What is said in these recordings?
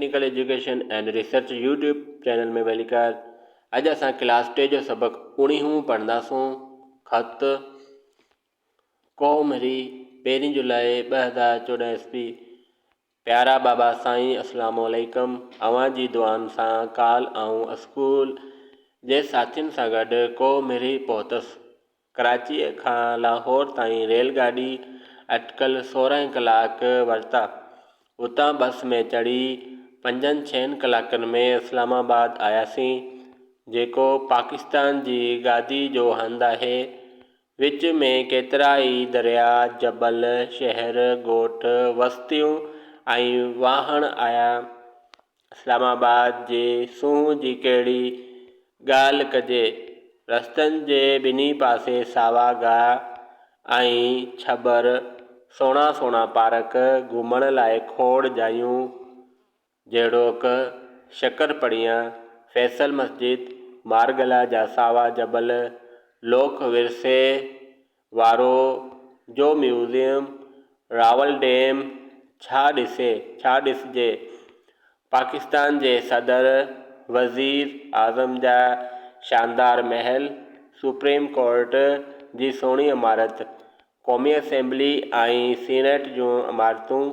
Technical education and research YouTube channel ۾ ڀليڪار اڄ اسان ڪلاس ٽي جو سبق اوڻيهون پڙهنداسون خط ڪوهه مري پهرين جولاء 2014 عيسوي پيارا بابا سائين اسلام عليڪم اوهان جي دعائن سان ڪالهه آئون اسڪول جي ساٿين سان گڏ ڪوهه مري پهتس ڪراچيء کان لاهور تائين ريل گاڏي اٽڪل 16 ڪلاڪ ورتا. اتان بس ۾ چڙهي پنجن ڇهن ڪلاڪن ۾ اسلام آباد آياسين، جيڪو پاڪستان جي گادي جو هنڌ آهي. وچ ۾ ڪيترا ئي درياء، جبل، شهر، ڳوٺ، وستيون ۽ واهڻ آيا. اسلام آباد جي سونهن جي ڪهڙي ڳالهه ڪجي، رستن جي ٻنهي پاسي ساوا گاهه ۽ ڇٻر، سهڻا سهڻا پارڪ، گهمڻ لاء کوڙ جايون جهڙوڪ شڪر پڙيان، فيصل مسجد، مارگلا جا ساوا جبل، لوڪ ورثي وارو جو ميوزيم، راول ڊيم، ڇا ڏسي، ڇا ڏسجي، پاڪستان جي صدر، وزير اعظم جا شاندار محل، سپريم ڪورٽ جي سهڻي عمارت، قومي اسيمبلي ۽ سينيٽ جون عمارتون،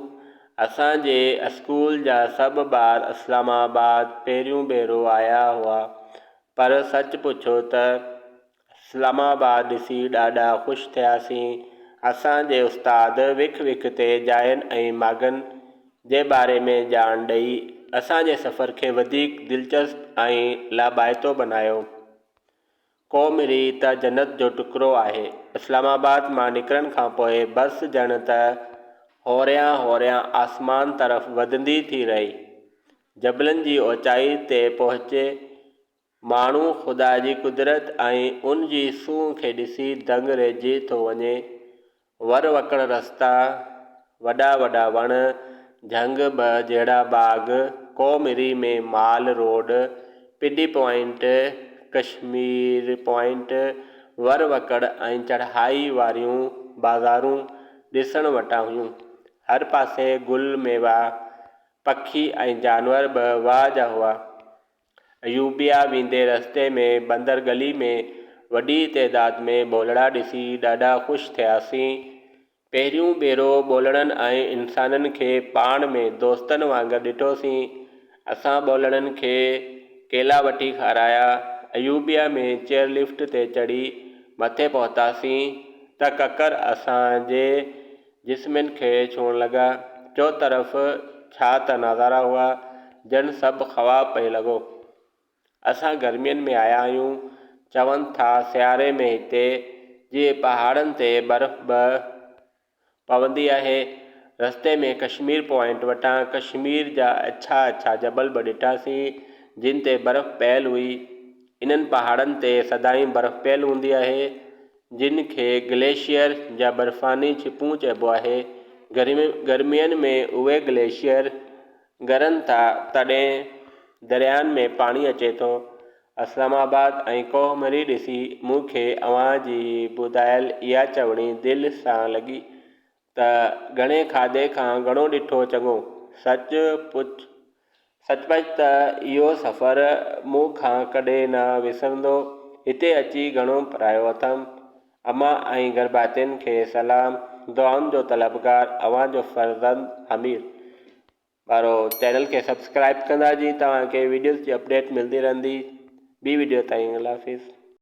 اسان جي اسڪول جا سڀ ٻار اسلام آباد پهريون ڀيرو آيا هئا، پر سچ پڇو ته اسلام آباد ڏسي ڏاڍا خوش ٿياسين. اسان جي استاد وک وک تي جاين ۽ ماڳن جي باري ۾ ڄاڻ ڏئي اسان جي سفر کي وڌيڪ دلچسپ ۽ لاڀائتو بنايو. ڪو مري ته جنت جو ٽڪرو آهي. اسلام آباد مان نڪرڻ کان پوء بس ڄڻ ته هوريان هوريان آسمان طرف وڌندي ٿي رهي. جبلن جي اوچائي تي پهچي ماڻهو خدا جي قدرت ۽ ان جي سونهن کي ڏسي دنگ رهجي ٿو وڃي. ور وڪڙ رستا، وڏا وڏا وڻ، جهنگ به جهڙا باغ، ڪوهه مري ۾ mall road, Pindi point, Kashmir point, ور وڪڙ ۽ چڙهائي واريون بازارون ڏسڻ وٽان هيون. هر پاسي گل، ميوا، پکي ۽ جانور به واهه جا هئا. ايوبيا ويندي رستي ۾ بندر گلي ۾ وڏي تعداد ۾ ٻولڙا ڏسي ڏاڍا خوش ٿياسين. پهريون ڀيرو ٻولڙن ۽ انسانن کي پاڻ ۾ دوستن وانگر ڏٺوسين. اسان ٻولڙن کي ڪيلا وٺي کارايا. ايوبيا ۾ چيئر لفٽ تي چڙهي مٿي پهتاسين ته ڪڪر اسان جي جسمن کي ڇهڻ لڳا. چؤطرف ڇا ته نظارا هئا، ڄڻ سڀ خواب پئي لڳو. اسان گرمين ۾ آيا آهيون. چون ٿا سياري ۾ هتي جي پهاڙن تي برف به پوندي آهي. رستي ۾ ڪشمير پوائنٽ وٽان ڪشمير جا اڇا اڇا جبل به ڏٺاسين، جن تي برف پيل هئي. انهن پهاڙن تي سدائين برف پيل هوندي آهي. جن کي گليشيئر يا برفاني ڇپون چئبو آهي. گرمين ۾ اهي گليشيئر ڳرن ٿا تڏهن دريائن ۾ پاڻي اچي ٿو. اسلام آباد ۽ ڪوهه مري ڏسي مون کي اوهان جي ٻڌايل اها چوڻي دل سان لڳي ته گهڻي کاڌي کان گهڻو ڏٺو چڱو. سچ پچ سچ پچ ته اهو سفر مون کان ڪڏهن نه وسرندو. هتي اچي گهڻو پرايو اٿم. امان ۽ گهرڀاتين کي سلام. دعائن جو طلبگار اوهان جو فرزند حمير. ٻارو چينل کي سبسڪرائب ڪندا جي توهان کي وڊيوز جي اپڊيٽ ملندي رهندي. ٻي وڊيو تائين الله حافظ.